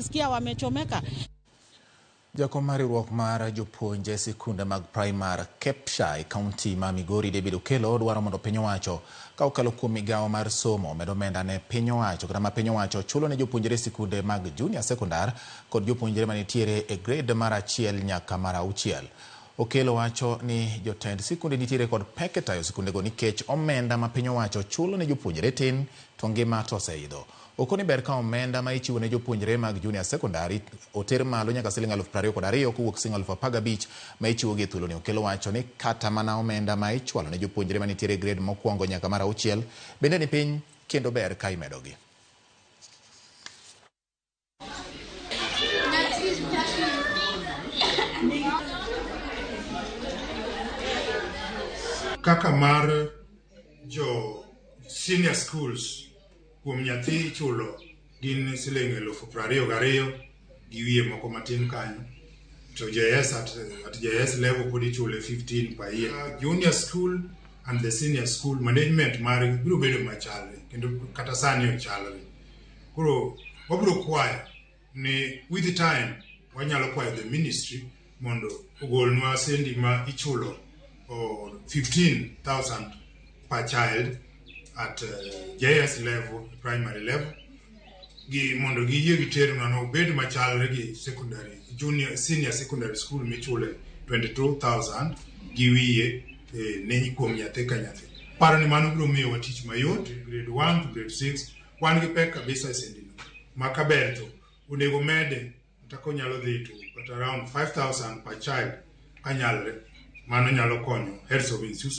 Sikia wamechomeka. Jakom mar riwruok mar jopuonje sikunde mag primar KEPSHA e kaunti ma Migori David Okello dwaro mondo piny owacho ka okalo kuom migawo mar somo omed omenda ne piny owacho kata ma piny owacho chulo ne jopuonjre sikunde mag junior secondar kod jopuonjre manitiere e grade mar 1 nyaka mar 6. Okello wacho ni jotend sikunde nitiere kod pek e tayo sikundego nikech omenda ma piny owacho chulo ne jopuonjre tin to ngima to oseidho. Okoni ber ka omenda ma ichiwo ne jopuonjre mag junior secondary oter malo nyaka siling 22,000 kowuok siling 15,000 ma ichiwo gi e thuoloni. Okello wacho ni kata mana omenda ma ichwalo ne jopuonjre manitiere e grade mokwongo nyaka mar 6 bende ni piny kendo ber ka imedogi. Kaka mar jo senior schools kuom nyathi ichulo gin siling 22,000 gi wiye moko matin kanyo, to JS at JS level pod ichule 15 per year. Junior school and the senior school management margi biro bedo machalre kendo kata sani ochalre. Koro wabiro kwayo ni with the time wanyalo kwayo the ministry mondo ogolnwa sendi ma ichulo 15,000 per child at JS level, primary level, gi mondo giyie giternwa no obed machalre gi secondary junior senior secondary school michule 22,000 gi wiye ne kuom nyathi ka nyathi. Paro ni mano biro miyowa tich mayot grade 1 to grade 6 wan gi pek kabisa e sendino ma kaber to onego mede kata konyalo dhi to kata around 5,000 per child kanyalre, mano nyalo konyo heads of institutions.